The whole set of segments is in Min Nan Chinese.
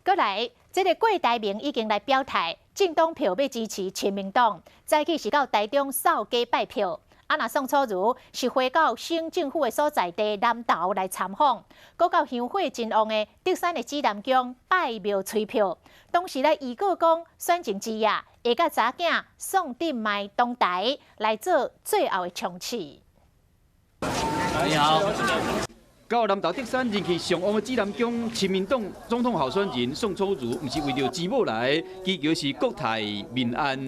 閣來，這个郭台銘已經來表態，政黨票欲支持親民黨，早起是到台中掃街拜票。啊，若宋楚瑜是回到省政府的所在地南投來參訪，閣到香火真旺的竹山的紫南宮拜廟催票。當時來預告講，選前之夜會佮查囝宋振邁同台來做最後的衝刺。你好。到南投竹山人氣上旺的紫南宮，親民黨總統候選人宋楚瑜，毋是為著支某來，祈求是國泰民安。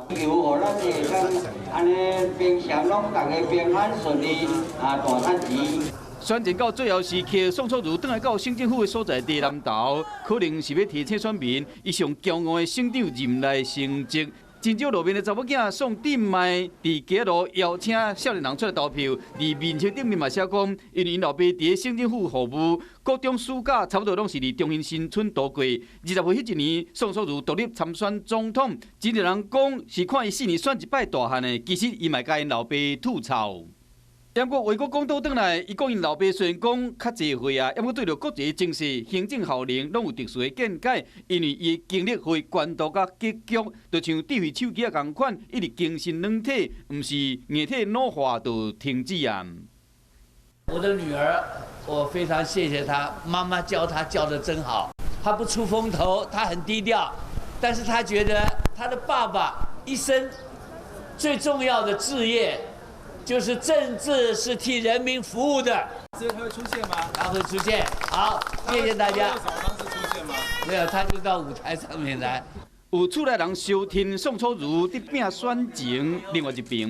求予咱會當按呢平常攏逐家平安順利啊，大趁錢。選戰到最後時刻，宋楚瑜轉來到省政府的所在地南投，可能是欲提醒選民，伊上驕傲的省長任內成績。真少露面的查某囝宋振邁，佇街路邀請少年人出來投票，佇面冊頂面嘛寫講，因為𪜶老爸佇咧省政府服務，國中暑假差不多攏是佇中興新村度過。20歲彼一年，宋楚瑜獨立參選總統，真濟人講是看伊4年選一擺大漢的，其實伊嘛共𪜶老爸吐槽。毋過話閣講倒轉來，伊講𪜶老爸雖然講較濟歲啊，毋過對著國際情勢、行政效能攏有特殊的見解，因為伊的經歷予伊觀度佮格局，就像智慧手機仔仝款，一直更新軟體，毋是硬體老化就停止啊。我的女兒，我非常謝謝她，媽媽教她教得真好。她不出風頭，她很低調，但是她覺得她的爸爸一生最重要的志業，就是政治是替人民服務的。這他會出現嗎？他會出現。好，謝謝大家。用什麼方式出現嗎？沒有，他就到舞台上面來。有厝內人相聽宋楚瑜佇拼選情，另外一邊，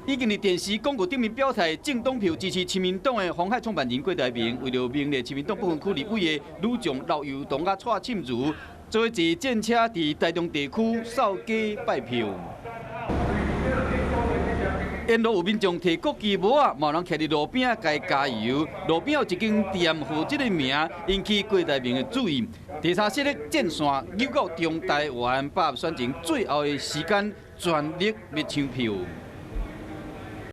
已經佇電視廣告頂面表態，政黨票支持親民黨的鴻海創辦人郭台銘，為著名列親民黨不分區立委的女將劉宥彤佮蔡沁如，做伙坐戰車佇台中地區掃街拜票。沿路有民眾提國旗帽仔，嘛有人徛佇路邊仔共伊加油。路邊有一間店，予這个名引起郭台銘的注意。第三勢力戰線扭到中台灣，把握選情最後的時間，全力欲搶票。